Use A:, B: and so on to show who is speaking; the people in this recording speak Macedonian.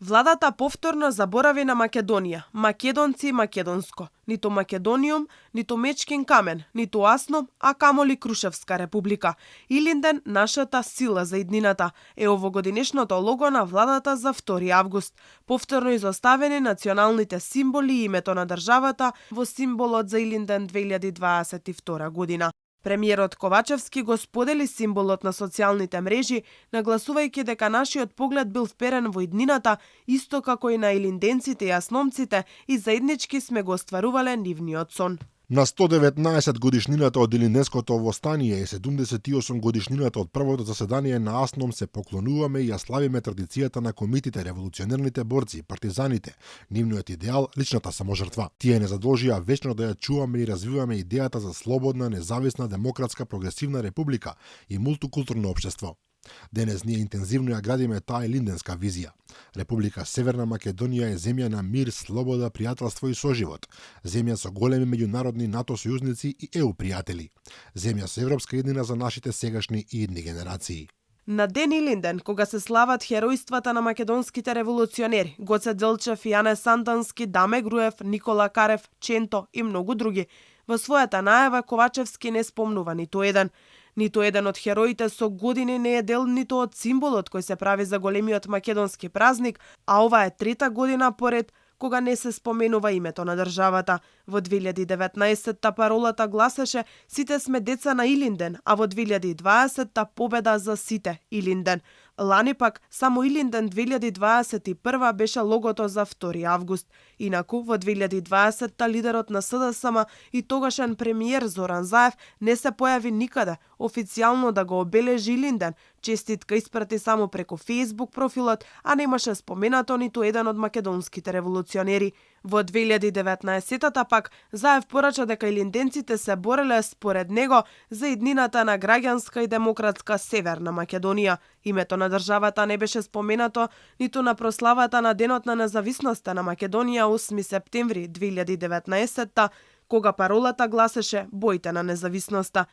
A: Владата повторно заборави на Македонија, македонци и македонско. Ниту Македониум, ниту Мечкин камен, ниту Асном, а камоли Крушевска република. Илинден, нашата сила за иднината, е овогодинешното лого на владата за 2 август. Повторно изоставени националните символи и името на државата во символот за Илинден 2022 година. Премиерот Ковачевски го сподели символот на социјалните мрежи, нагласувајќи дека нашиот поглед бил вперен во иднината, исто како и на илинденците и асномците, и заеднички сме го остварувале нивниот сон.
B: На 119 годишнината од Илинденското востание и 78 годишнината од првото заседание на Асном се поклонуваме и ја славиме традицијата на комитите, револуционерните борци, партизаните, нивниот идеал, личната саможртва. Тие не задолжија вечно да ја чуваме и развиваме идејата за слободна, независна, демократска, прогресивна република и мултикултурно општество. Денес ние интензивно ја градиме таа илинденска визија. Република Северна Македонија е земја на мир, слобода, пријателство и соживот. Земја со големи меѓународни НАТО сојузници и ЕУ пријатели. Земја со европска иднина за нашите сегашни и идни генерации.
A: На Ден Илинден, кога се слават херојствата на македонските револуционери, Гоце Делчев, Јане Сандански, Даме Груев, Никола Карев, Ченто и многу други, во својата најава Ковачевски не спомнува ниту еден. Ниту еден од хероите со години не е дел ниту од символот кој се прави за големиот македонски празник, а ова е 3-та година поред кога не се споменува името на државата. Во 2019-та паролата гласеше "Сите сме деца на Илинден", а во 2020-та победа за сите Илинден. Лани пак само Илинден 2021 беше логото за 2 август. Инаку во 2020-та лидерот на СДСМ и тогашен премиер Зоран Заев не се појави никаде официјално да го обележи Илинден. Честитка испрати само преку Facebook профилот, а немаше споменато ниту еден од македонските револуционери. Во 2019-та пак Заев порача дека илинденците се бореле според него за иднината на граѓанска и демократска Северна Македонија. Името на државата не беше споменато ниту на прославата на Денот на независноста на Македонија 8 септември 2019-та, кога паролата гласеше "Бојте на независноста".